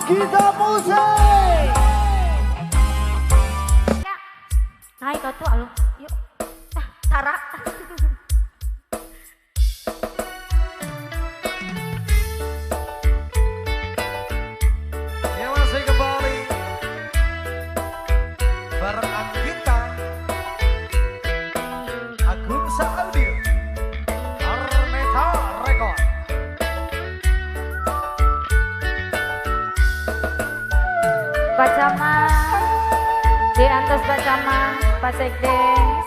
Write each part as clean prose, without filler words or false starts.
Anggita Musik. Ya. Naik atuh alu. Yuk. Ah, Tara. Ya masih kembali bareng Anggita Agunsa Audio Arneta Record. Pak Camat, di antos Pak Camat, Pak Sekdes.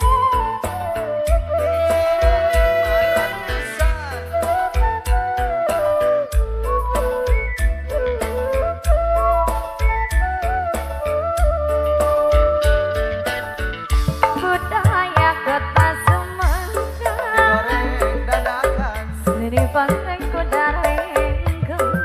Budaya kota Sumedang, seni panggung kudarenggung.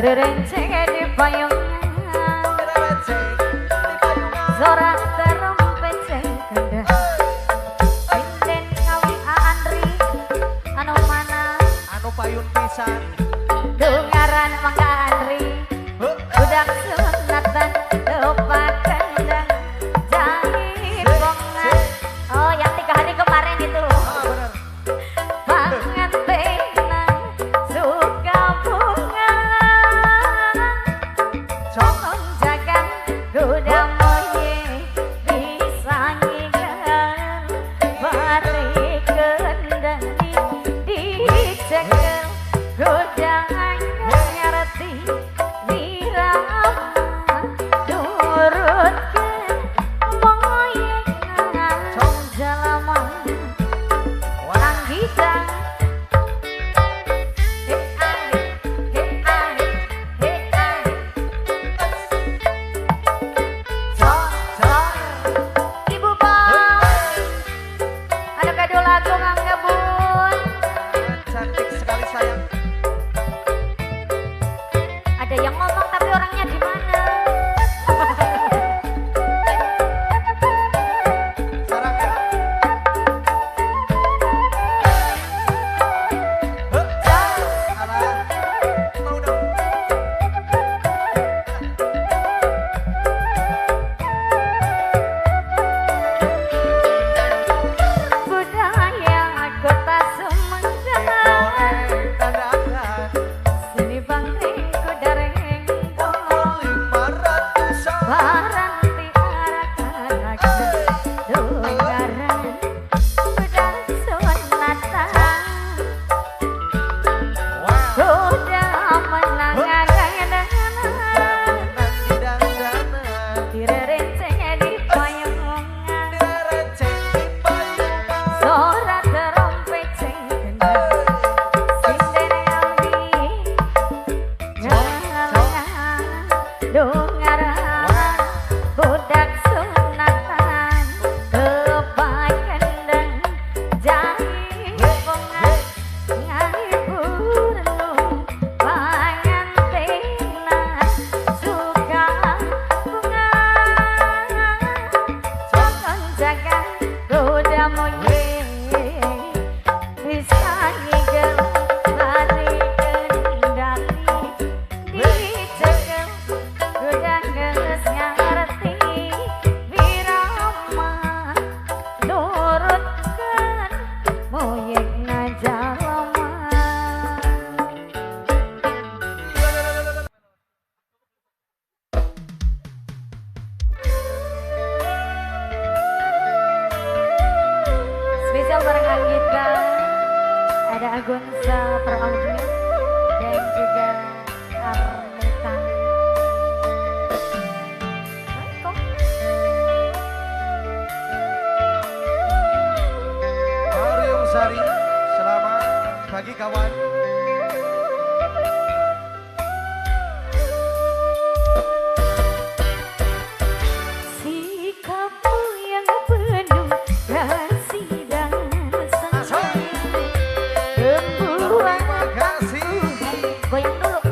Direnceng di payungan, sorak terompet cengkendang. Sinden ngawi Andri, anu mana? Anu payun pisan. Dungaran mangga Andri, budak sunatan tepak kendang jahit bongan. Oh, yang 3 hari kemarin itu. Pangantenan suka bunga. Kuda moye bisa ngigal bari kendali dicekel kuda ngerti wirama nurutkeun moye jalma Anggita. Ada yang ngomong tapi orangnya di mana? Budaya kota Sumedang, seni bangkring baranti arak-arak dungaran budak sunatan kuda menang dandanan direnceng di payungan sorak terompet cengkendang sinden ngawi ngalengan dungaran budak sunatan tepak kendang jahit bongan ngahibur nu pangantenan suka bunga jangan jaga kuda moye bisa ngigel bari kendali dicekel kuda geus ngarti wirama nurutkeun moyekna jalma. Spesial bareng Anggita, ada Agunsa Pro Audio dan juga Arneta. Arium Sari, selamat pagi kawan. Sikapmu yang penuh kasih dan sayang, Terima kasih. Goyang dulu.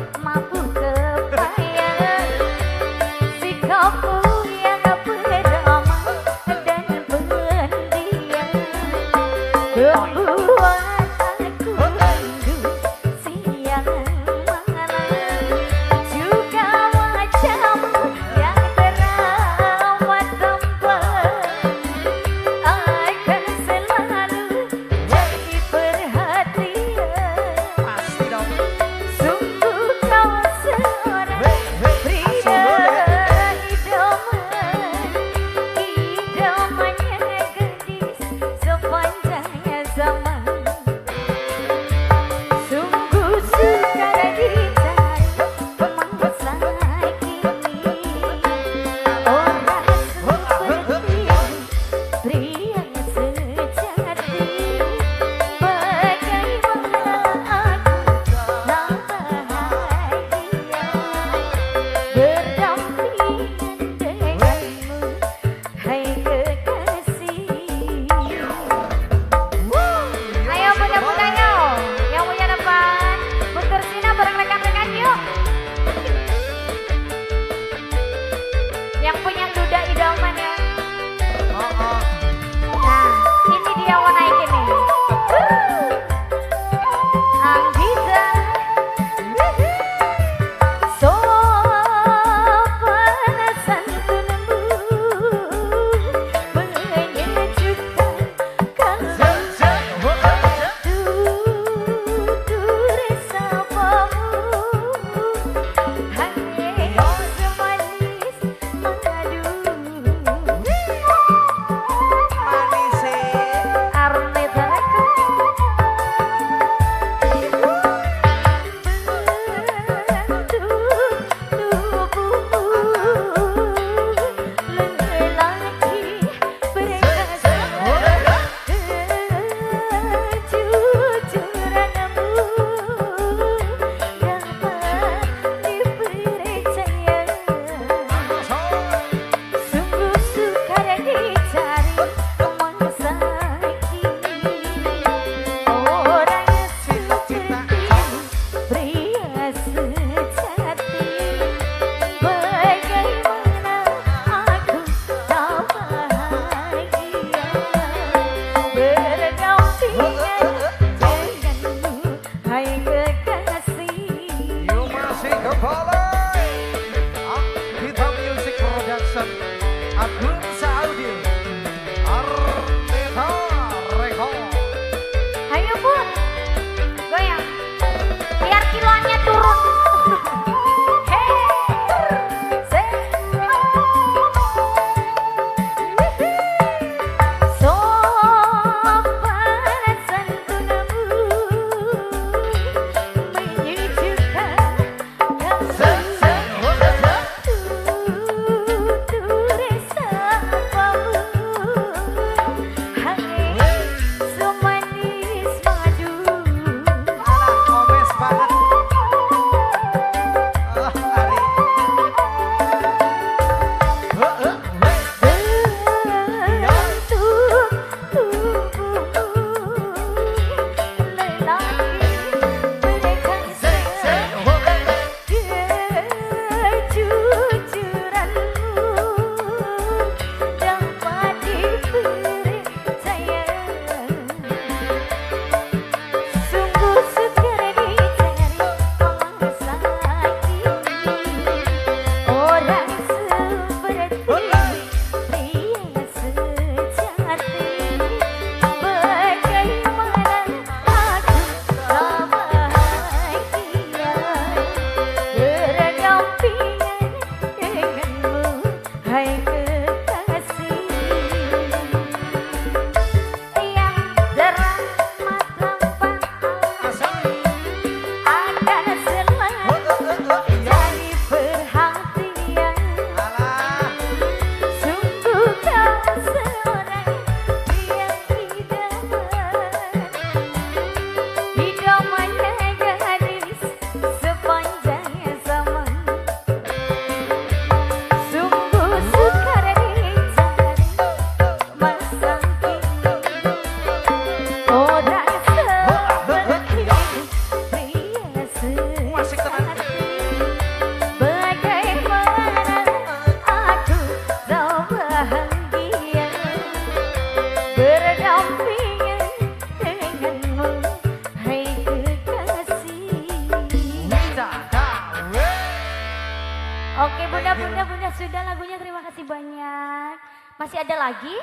Bunda-bunda sudah lagunya, terima kasih banyak. Masih ada lagi?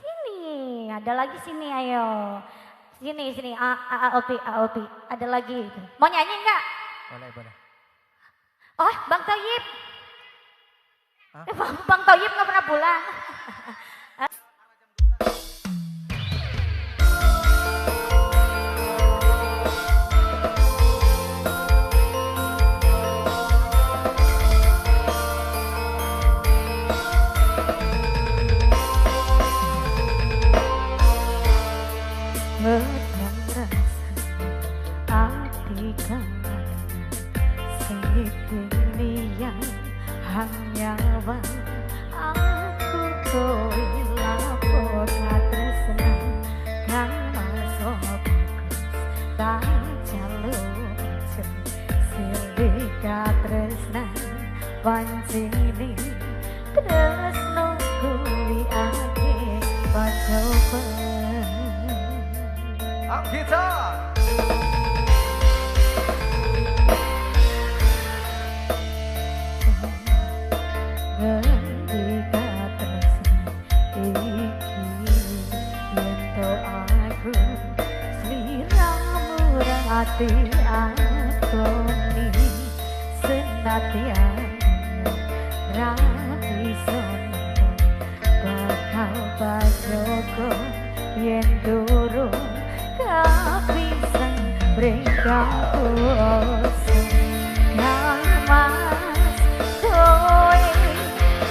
Sini, ada lagi sini, ayo. Sini, sini, A, A, A, O, P, A, O, P. Ada lagi. Mau nyanyi enggak? Boleh, boleh. Oh, Bang Toyib. Hah? Bang Toyib nggak pernah pulang. Pancini tresno kuwi ake pacoba. Anggita. Ngendika tresno iki yen to aku sliramu ati akoni senadyan ra iso bakal bajoko yen durung kapisan bringkaku kang mas kowe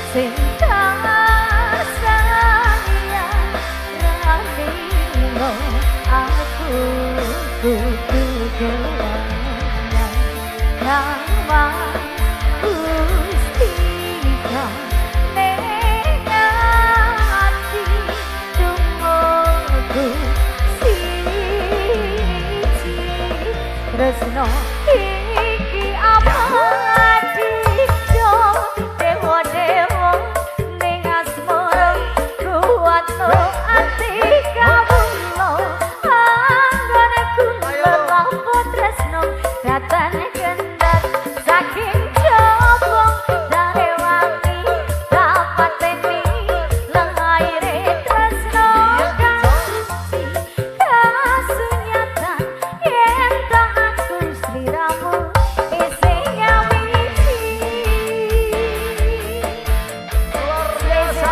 sing tak sayang ra lilo aku kudu kelangan kang mas tresno iki abadi dewa-dewa ning asmara kuwatno ati kawula anggonku lelapo tresno datan kendhat saking jaba darewangi dapateni lengaire tresno kasuci kasunyatan yen aku sliramu isih nyawiji. Luar biasa.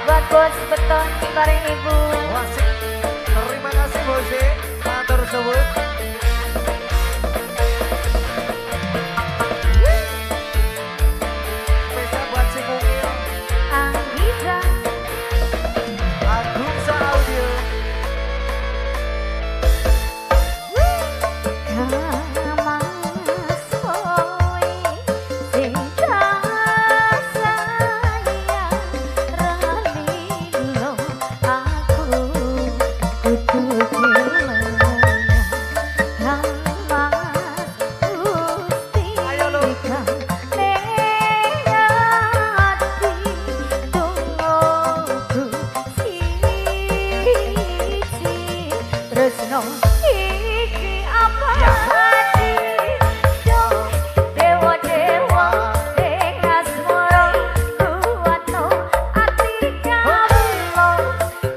Buat bos beton bareng ibu. Wasik. Terima kasih bose. Matur suwun. Spesial buat si Mungil. Anggita. Agung Audio. Mas kowe sing tak sayang ra lilo aku kudu kelangan kang mas Gusti kang ning ati tunggu siji tresno iki abadi dewa-dewa ing asmara kuwatno ati kawula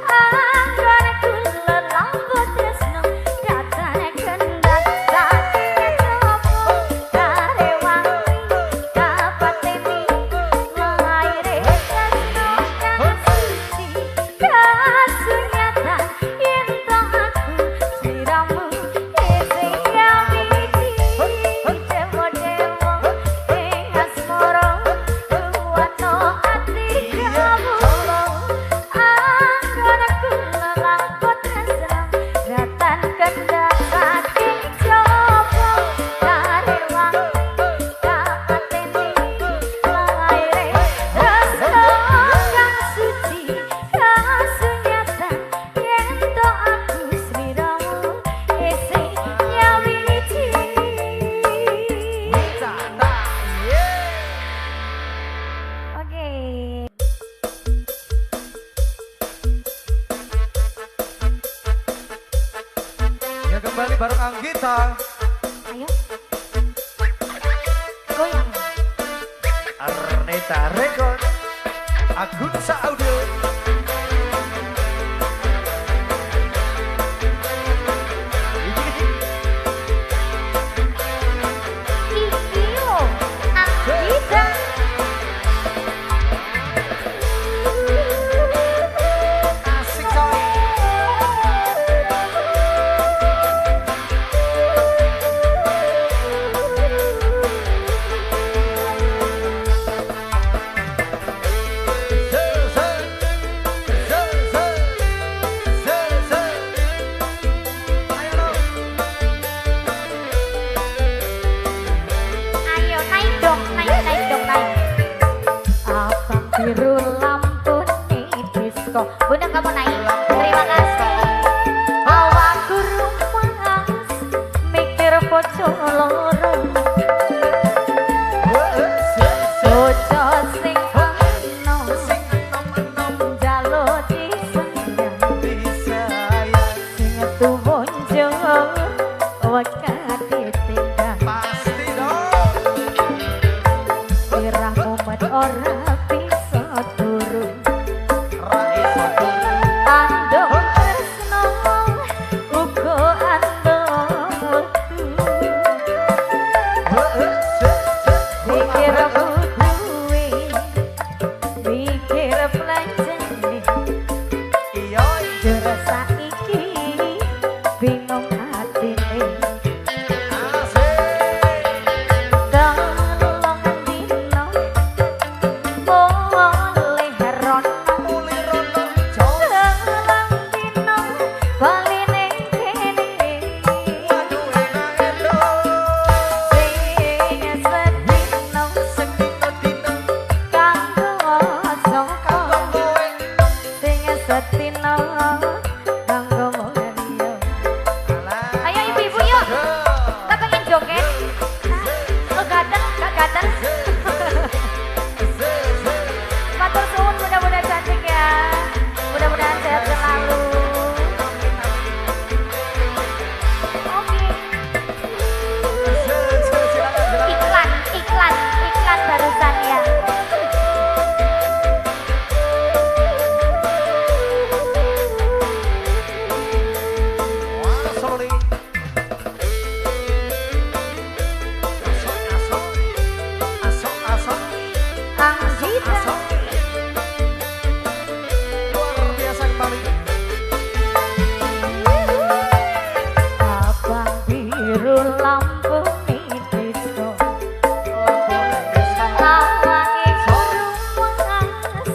anggonku lelapo tresno datan kendhat saking jaba darewangi dapateni laire tresno kang suci kasunyatan yen to aku sliramu isih nyawiji dewa-dewa ing asmara kuwatno ati kawula anggonku lelapo tresno datan kendhat saking jaba darewangi dapateni laire tresno kang suci kasunyatan yen to aku sliramu isih nyawiji. Oke. Ya kembali bareng Anggita. Ayo. Goyang. Arne Eta Record, Agunsa Audio. Iki yo, Anggita. Asik coy. Ayo naik dong, naik, naik dong, naik. Abang biru lampu disco. Bunda kamu naik. Terima kasih. Awakku rumas mikir bojo loro. Bojo sing enom njaluk disayang, sing tuwa njur wekah ditinggal. Pasti dong. Sirah mumet ora bisa turu. Ra iso turu. Andong tresno uga andong wektu. Mikir butuhe, mikir belanjane, Iya. jur saiki bingung atine. Asik. Telung dino mulih rono. Mulih rono jos. Telung dino bali ning kene. Waduh enak dong. Sing sedino Sing dino-dino kanggo sapa, kanggo kowe. sing sedino kanggo wong liya. Alah. Ayo ibu-ibu yuk. Kita pengen joget. Lo gatel, gak gatel? Matur suwun, mudah-mudahan cantik ya. Mudah-mudahan sehat selalu. Oke. Iklan, iklan, iklan barusan ya. Wah, sorry. Asok, asok. Asok, asok. Anggita. Asok. Luar biasa kembali. Abang biru lampu disco. Awake rumas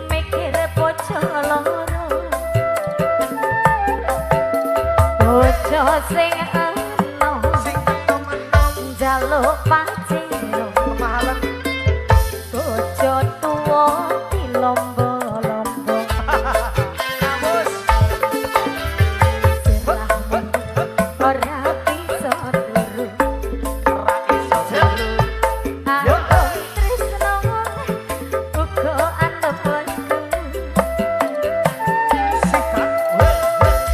mikir bojo loro. Bojo sing enom Sing enom-enom njaluk pajero. kemahalan. Bojo tuwa dilombo-lombo. Kamus. Sirahmu ora bisa turu. Ra iso turu. Andong tresno uga andong wektu. Sikat.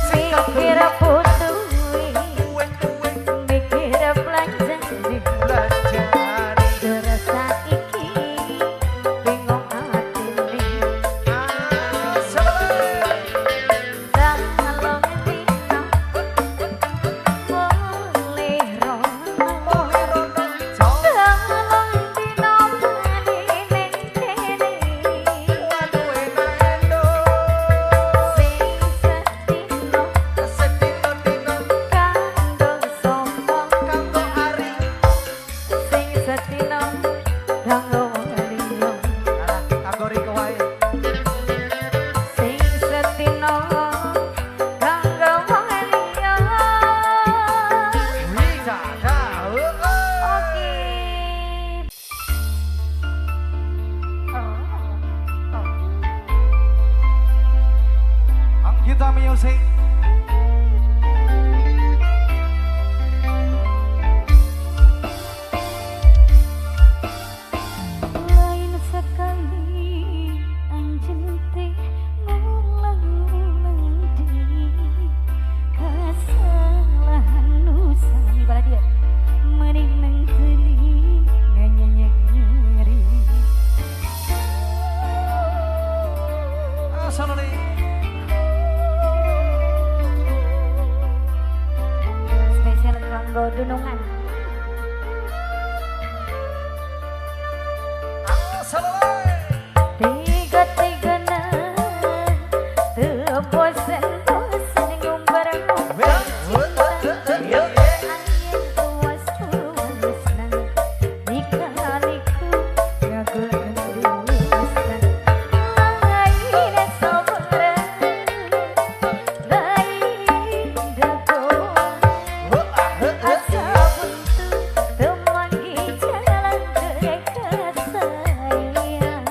Sikat. Mikir butuhe, Uwe, uwe. mikir belanjane, Belanja. Nggo dunungan. Tiga-tiga bosen-bosen ngumbar-ngumbar cinta. Angin puas-puasan dikaliku ngagul gendusan. Lain sabaran, lain dagoan. Asa buntu temanggi jalan dekat sayang.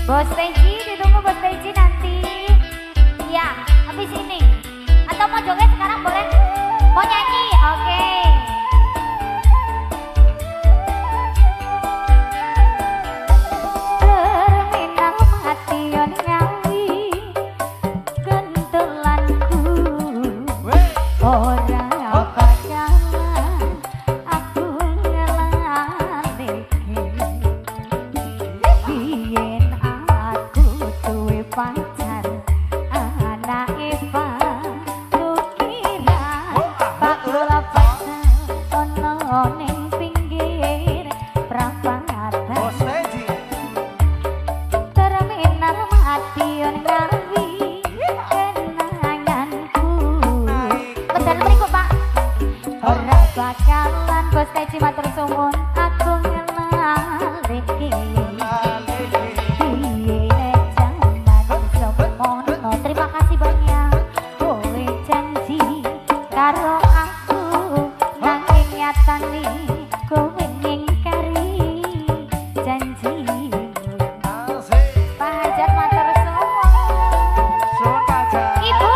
Bos Teji, ditunggu Bos Teji nanti. Ya, habis ini. Atau mau joget sekarang boleh? Mau nyanyi? Oke. ning pinggir prapatan. Terminal Madiun Ngawi kenanganku. Medal mriku Pak. Ora bakalan Bos Teji matur suwun aku ngelaleke. Terima kasih banyak. Kowe janji karo aku nanging nyatane kowe ngingkari janjimu. Pak Hajat matur suwun. Ibu,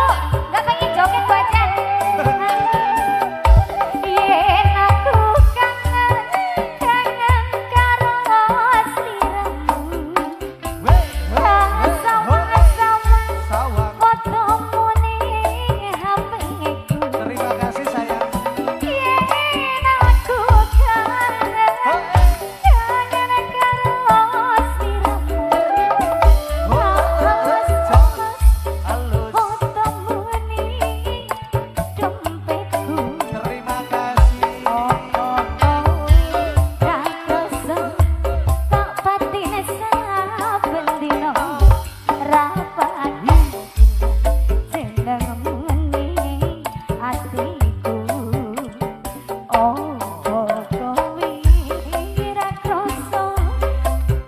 nggak pengen joget Bu Hajat. Yen aku kangen, kangen karo sliramu. Sawang-sawang fotomu ning HP-ku. Terima kasih sayang. Yen aku kangen, kangen karo sliramu. Fotomu ning dompetku. Terima kasih. Ra kroso tak batin saben dina. Ra bakal jenengmu ning atiku. Opo kowe ra kroso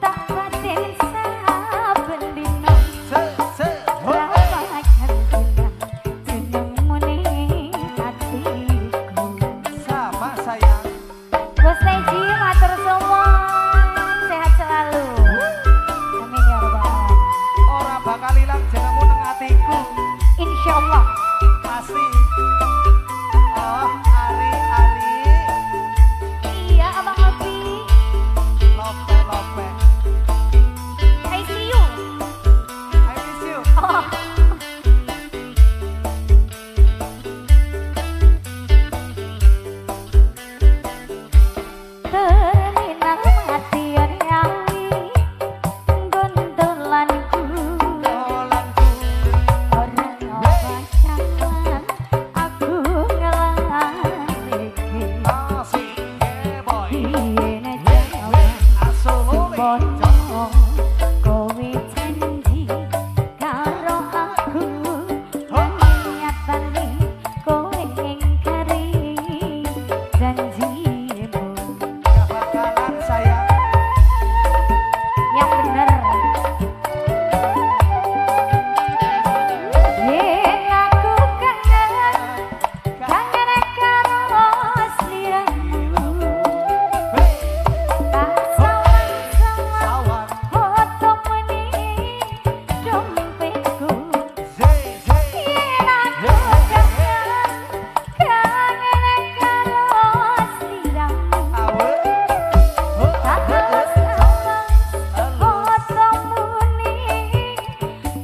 tak batin saben dina. Ra bakal ilang jenengmu ning atiku. Sama sayang. Bos Teji matur suwun, sehat selalu. Amin ya rabbal alamin. Ora bakal ilang jenengmu nang atiku. Insyaallah. Pasti. Oh, Ari Ari. Iya, Abang Opi. Lope lope. I see you. I miss you. Oh. Terminal Madiun Ngawi gondolanku. Dolanku. Ora bakalan aku ngelaleke. Asik boy. Yen jaman Asolo. semono kowe janji karo aku nanging nyatane kowe ngingkari janjimu. Gak bakalan sayang. Yang bener. Yen aku kangen, kangen karo sliramu. Tak sawang-sawang Sawang. fotomu ning dompetku. Zay zay. Yen aku kangen, kangen karo sliramu. Awe. Tak sawang fotomu ning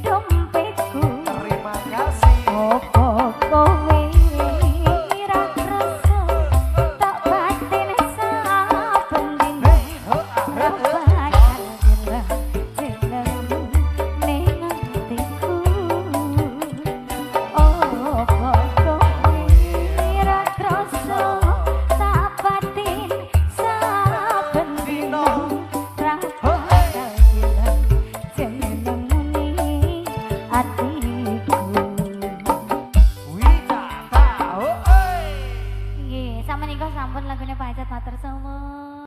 dompetku. Terima kasih. Opo kowe ra krasa tak batin saben dina. Ra bakal ilang jenengmu ning atiku. Opo kowe ra krasa tak batin saben dina. Ra bakal ilang jenengmu ning atiku. Wicata. Oh, oi. Nggih, samenika sampun lagune Pak Hajat matur suwun.